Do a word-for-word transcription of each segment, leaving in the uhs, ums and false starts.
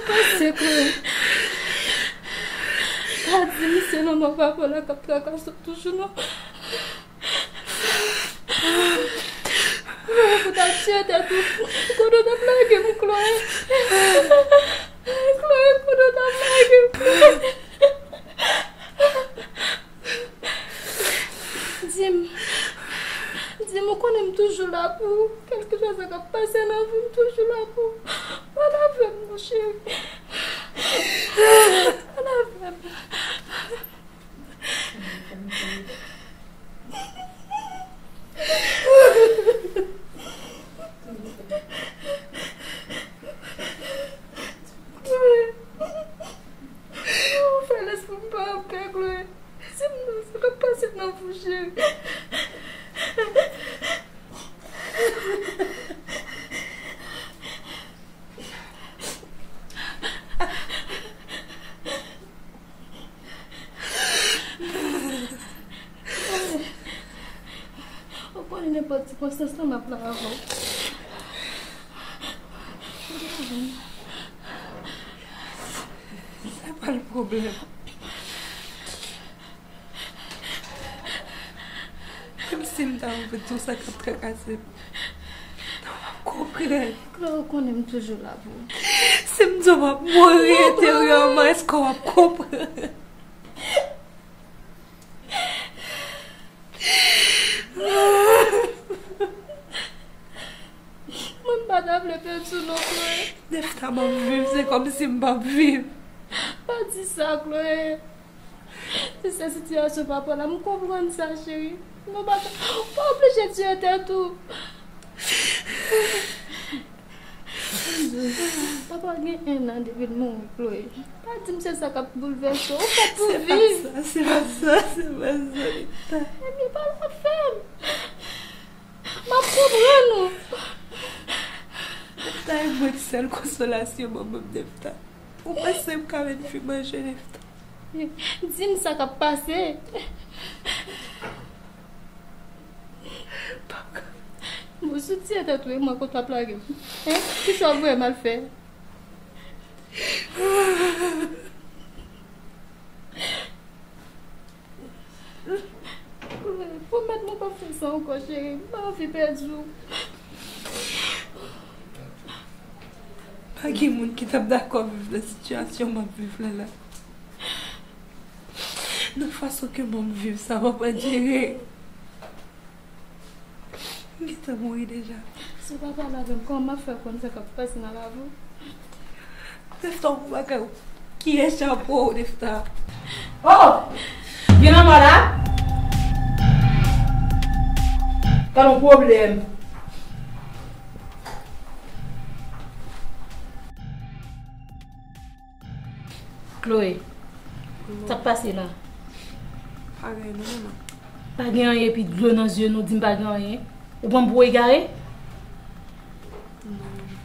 Pase, Chloé. Pa di m se lanmò papa w la k ap trakase w toujou, non. Chloé, pou w t ap tiye tèt ou, kote w t ap lage m, Chloé? Chloé, kote w t ap lage m? Di m, di m, ou konnen m toujou la pou ou. Kèlkeswa sa k ap pase nan vi m, m toujou la pou ou. Pale avè m non, cheri. Pale avè m. Chloé. Ou fè lespri m pa anpè, Chloé. Di m non, sa k ap pase nan vi w, cheri? Ou konnen nenpòt sikonstans lan m ap la avè w. Sa pa l pwoblèm. Menm si m ta anvi di w sa k ap trakase m, w ap konprann. Chloé, ou konnen m toujou la pou ou. Si m di w m ap mouri enteryèman, èske w ap konprann? Mwen, m pa ta vle pèdi w non, Chloé. Nefta, m ap viv, se kòmsi m p ap viv. Pa di sa, Chloé. Se sitiyasyon papa w la, m konprann sa, cheri. Men w pa, w pa oblije tiye tèt ou. Papa gen en an depi l mouri, Chloé. Pa di m se sa k ap boulvèse w. Ou fèt pou viv. Se pa sa, se pa sa, se pa sa, Nefta. Ebyen, pale avè m. M ap konprann ou. Nefta, e mwen k sèl konsolasyon manman m, Nefta. Ou panse m ka menm fi manje, Nefta? Di m sa k ap pase. Papa. Bon, si w tiye tèt ou, e mwen kote w ap lage m? Hein? Kisa w voye m al fè? Pwomèt mwen p ap fè sa ankò, cheri. M pa anvi pèdi w. Pa gen moun ki t ap dakò viv nan sitiyasyon m ap viv la la. Nan fason ke mwen m viv sa, papa jere. M gentan mouri deja. Si w pa pale avè m, kòman m ap fè konn sa k ap pase nan lavi w? Nefta, w bagay, w kiye chapo w, Nefta. Oh! Gen lanmò la? Tande yon pwoblèm. Chloé, sa k pase la? Pa gen anyen non, manman. Pa gen anyen epi dlo nan zye nou di m pa gen anyen? Ou pran m pou egare? Non, manman.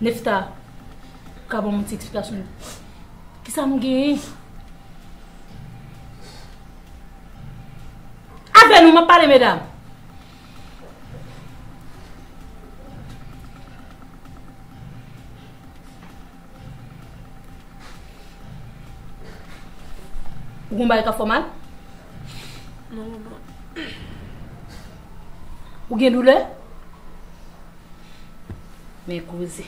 Nefta, ou ka ban m yon ti eksplikasyon? Kisa nou genyen? Avè nou, m ap pale, medam. Ou gon bagay k ap fè w mal? Non, manman. Ou gen doulè? Men koze.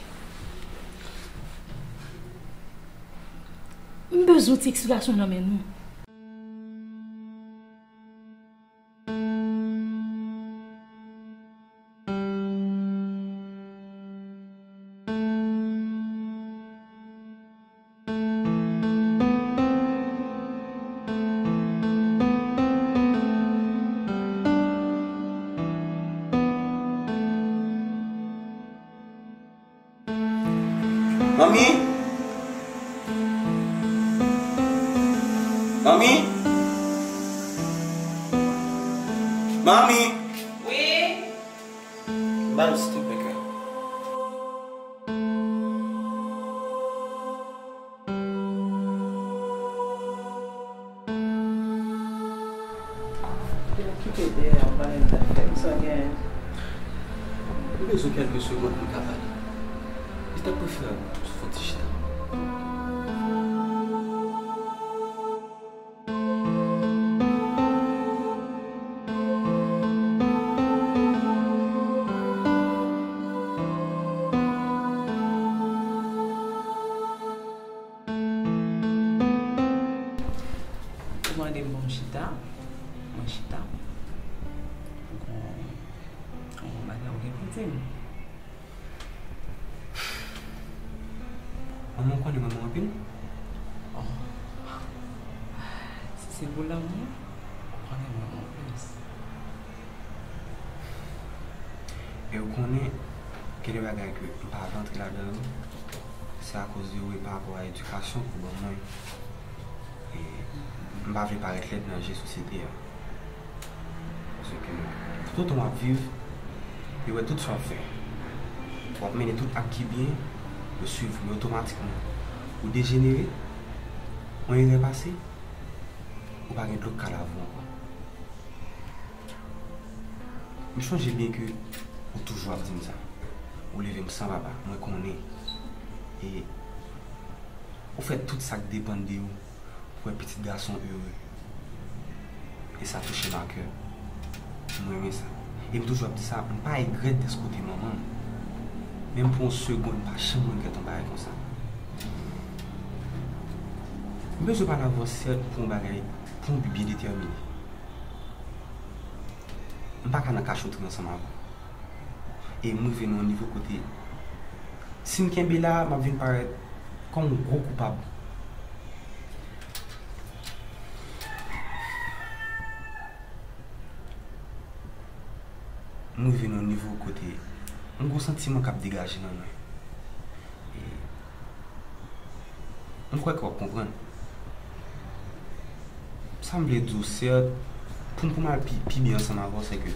M bezwen ti eksplikasyon nan men nou. Manmi? Manmi? Manmi? Wi? Ba m, silvouplè. Kite dèyè a, pa gen zafè m, sa gen. Mwen bezwen kèlke segonn pou n ka pale. Li t ap preferab si w fè yon ti Gade m, bon, m chita. Mwen chita. Ou gon, ou gon bagay ou gen pou di m? Manman, ou konnen m renmen w anpil. Oh. Si se pou lanmou, ou konnen m renmen w plis. E ou konnen, gen de bagay ke m pa vle antre ladan yo, se akoz de ou e pa rapò a edikasyon ke w ban mwen. E m pa vle parèt lèd nan je sosyete a. Paske toutotan w ap viv, yo wè tout sa w ap fè. W ap mennen tout ak ki byen, yo swiv ou, men otomatikman, ou dejenere, yon erè pase, ou pa gen dlo k ka lave w ankò. M chonje byen ke ou toujou ap di m sa. Ou leve m san papa, mwen konnen. E ou fè tout sa k depann de ou pou wè pitit gason w ere. E sa touche m a kè. M renmen sa. E m toujou ap di sa, m pa regrèt dèske w te manman m. Menm pou yon segonn, m pa janm regrèt yon bagay konsa. M bezwen pale avè w, sèt, pou yon bagay, pou yon bi byen detèmine. M pa ka nan kachotri ansanm avè w. E m rive nan yon nivo kote, si m kenbe la, m ap vin parèt kòm yon gwo koupab. M rive nan yon nivo kote m gon santiman k ap degaje nan mwen. E m kwè ke w ap konprann. Sa m vle di w, sèt, pou m, pou m al pi, pi byen ansanm avè w, se ke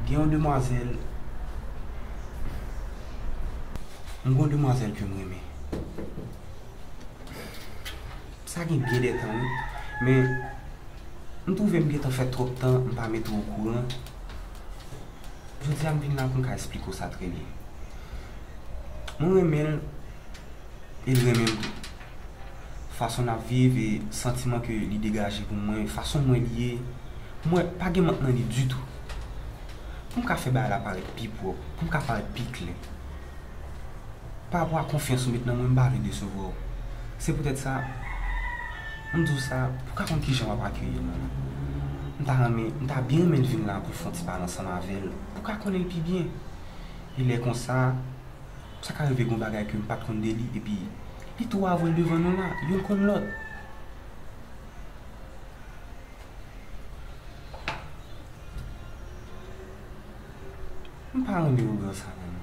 gen yon demwazèl, m gen yon demwazèl ke m renmen. Sa gen byen de tan, wi. Men, m twouve m gentan fè twòp tan, m pa mete w okouran. Jodi a, m vin la pou m ka esplike w sa trè byen. Mwen renmen l, e l renmen m tou. Fason n ap viv e santiman ke li degaje pou mwen, fason mwen li ye, mwen pa gen mant nan li ditou. Pou m ka fè bagay la parèt pi pwòp, pou m ka parèt pi klè. Pa rapò a konfyans ou met nan mwen, m pa vle desevwa w. Se poutèt sa, m di w sa, pou w ka konn kijan w ap akeyi l, manman. M ta renmen, m ta byen renmen l vin la pou l fè yon ti pale ansanm avè l, pou w ka konnen l pi byen. E lè konsa, sa ka rive gen yon bagay ke m pa t konn de li, epi li tou avwe l devan nou la, youn konn lòt. M pa renmen ogre sa, non.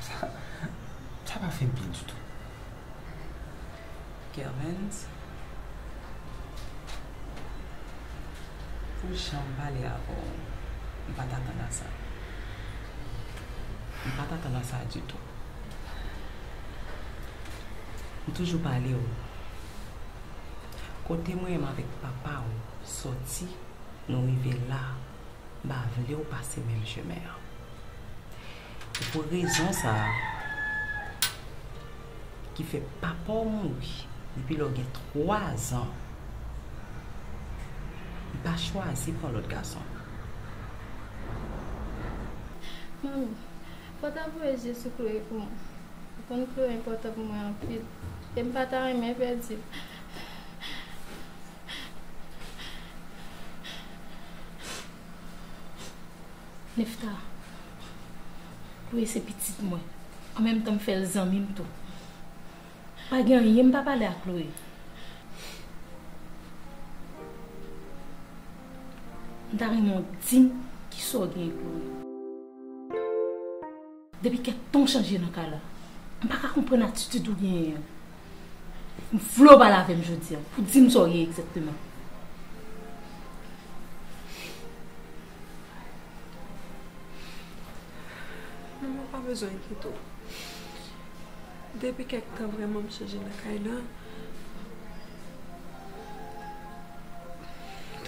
Sa, sa pa fè m byen ditou. Kervens, pou jan m pale avè w, m pa t atann a sa. M pa t atann a sa ditou. M toujou pale w. Kote mwen menm avèk papa w sòti, nou rive la, m pa vle w pase menm chemen an. E pou rezon sa a, ki fè papa w mouri depi lè w gen twa zan, li pa chwazi pran lòt gason. Manmi, fò w ta voye je sou Chloé pou mwen. Ou konn Chloé enpòtan pou mwen anpil. E m pa ta renmen pèdi l. Nefta, Chloé se pitit mwen. An menm tan, m fè l zanmi m tou. Pa gen anyen m pa pale ak Chloé. M ta renmen w di m kisa w gen, Chloé. Depi kèk tan w chanje nan kay la. M pa ka konprann atitid ou genyen an. M vle w pale avè m jodi a, pou di m sa w ye egzakteman. Manman, w pa bezwen enkyete w. Depi kèk tan, vrèman, m chanje nan kay la.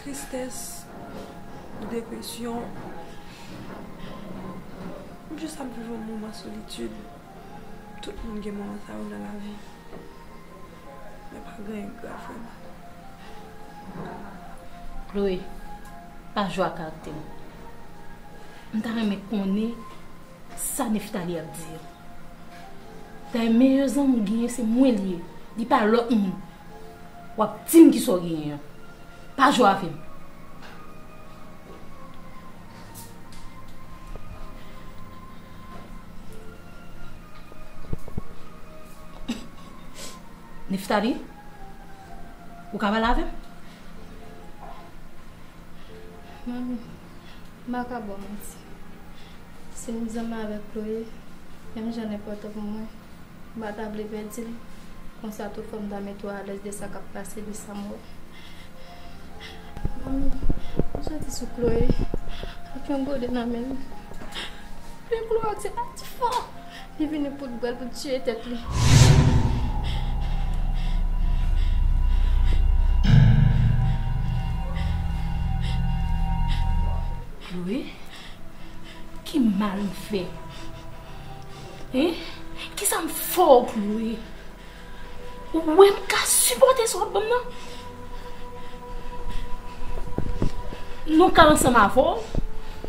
Tristès, depresyon. M jis ap viv yon moman solitid. Tout moun gen moman sa yo nan lavi. Men pa gen anyen k grav vrèman. Chloé, pa jwe ak karaktè m. M ta renmen konnen sa Neftali ap di an. Dayè, meyè zanmi w genyen, se mwen li ye. Li pa lòt moun. W ap di m kisa w genyen an. Pa jwe avè m. Neftali, ou ka pale avè m? Manmi, m pa ka ba w manti. Si m zanmi avèk Chloé, menm jan l enpòtan pou mwen, m pa ta vle pèdi l. Konsa tou fò m ta mete w alèz de sa k ap pase, de sa m wè. Manmi, m soti sou Chloé ak yon gode nan men l. Men Chloé ak se pa ti fò. Li vini pou l bwè l, pou l tiye tèt li. Chloé, ki mal m fè? Hein? Kisa m fè w, Chloé? Ou wè m ka sipòte sa w ap ban m nan? Nou ka ansanm avè w?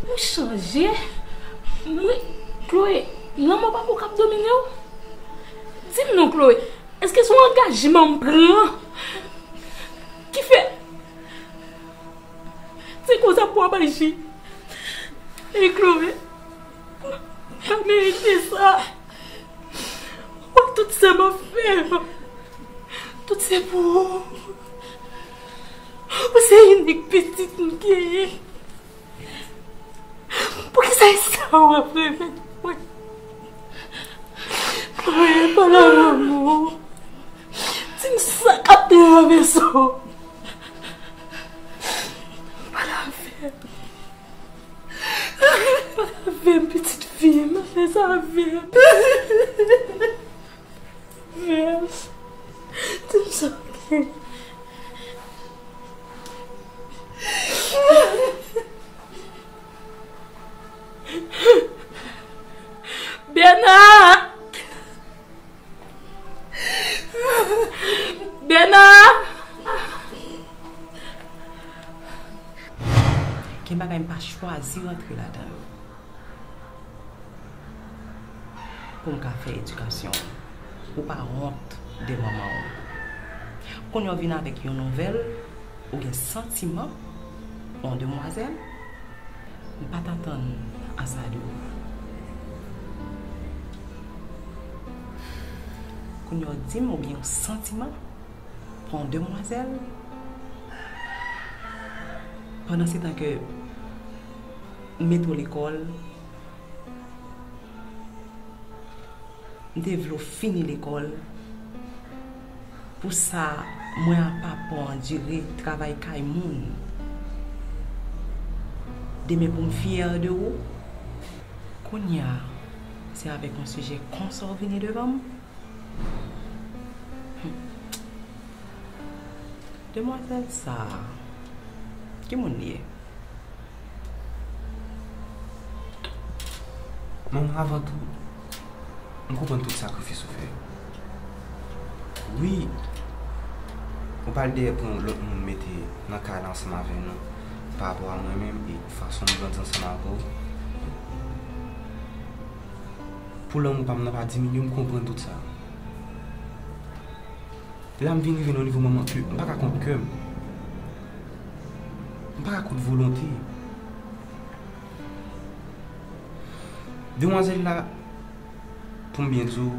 Ou chanje? Mwen, Chloé, lanmò pa pou k ap domine w? Di m non, Chloé, èske se yon angajman m pran ki fè se konsa pou w ap aji? E Chloé, m pa merite sa. Wè tout sa m ap fè yo, tout se pou ou. Ou se inik pitit m genyen. Poukisa e sa w ap fè mwen? Chloé, pale avè m non. Di m sa k ap travèse w. Pale avè m. Pale avè m, pitit fi m. Pale sa avè m. Di m sa w gen. Bèna! Bèna! Gen bagay m pa chwazi rantre ladan yo. Pou m ka fè edikasyon w. Ou pa wont de manman w. Kounye a w vin avèk yon nouvèl, ou gen santiman pou yon demwazèl, m pa t atann a sa de ou. Kounye a w di m ou gen yon santiman pou yon demwazèl, pandan se tan ke m mete w lekòl, m te vle w fini lekòl. Pou sa, mwen a pa pou andire travay kay moun. Demen pou m fyè de ou. Kounye a, se avèk yon sijè konsa w vini devan m? Demwazèl sa a, ki moun li ye? Manman, avan tou, m konprann tout sakrifis ou fè. Wi, ou pa al dèyè pran yon lòt moun mete nan kay la ansanm avè nou pa rapò a mwen menm e fason m grandi ansanm avè w. Pou lanmou pa m nan pa diminye, m konprann tout sa. La m vin rive nan nivo manman ke m pa ka kont kè m. M pa ka kont volonte. Demwazèl la, pou m byen di w,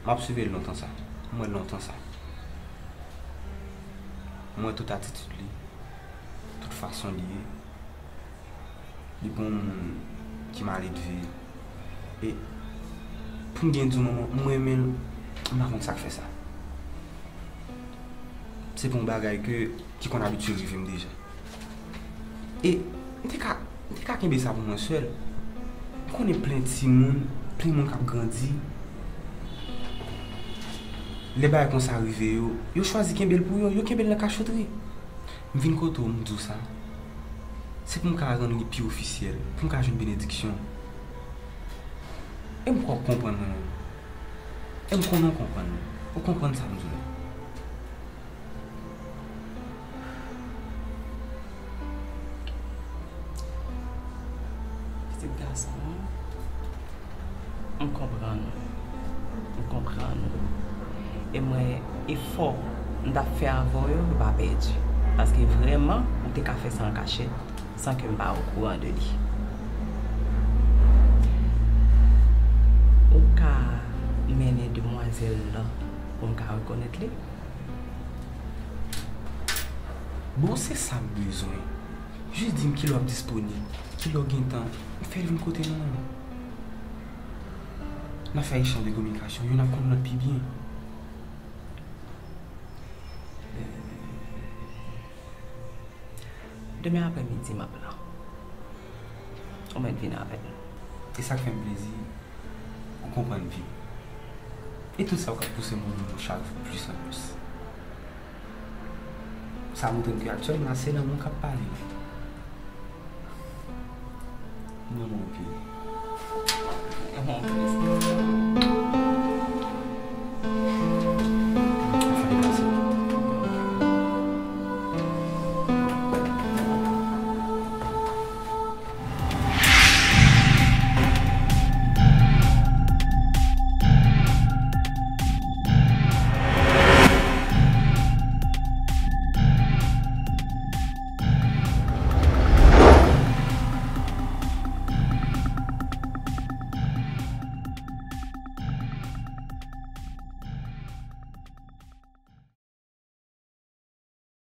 m ap swiv li lontan sa. M wè l lontan sa. M wè tout atitid li, tout fason li ye. Li pa yon moun ki maledve. E pou m byen di w, manman, m renmen l, m pa konn sa k fè sa. Se pa yon bagay ke, ki konn abitye rive m deja. E m te ka, m te ka kenbe sa pou mwen sèl. M konnen plen timoun, plen moun k ap grandi. Lè bagay konsa rive yo, yo chwazi kenbe l pou yo, yo kenbe l nan kachotri. M vin kote w, m di w sa. Se pou m ka rann li pi ofisyèl, pou m ka jwenn benediksyon. E m kwè w konprann mwen menm. E m konnen w konprann mwen. Ou konprann sa m di w la. Pitit gason an, m konprann ou. M konprann ou. E m wè efò m t ap fè avè w yo, yo pa pèdi. Paske vrèman, ou te ka fè sa an kachèt, san ke m pa okouran de li. Ou ka mennen demwazèl lan pou m ka rekonèt li? Bon, se sa m bezwen. Jis di m kilè w ap disponib, kilè w gen tan. M fè l vin kote nou an. N a fè echanj de kominikasyon, youn ap konn lòt pi byen. Demen aprèmidi, m ap la. Ou mèt vin avè m. E sa k fè m plezi, ou konprann vi m. E tout sa yo k ap pouse m renmen w chak jou plis an plis. Sa montre m ke aktyèlman se lanmou k ap pale la. M renmen w anpil. M renmen w anpil.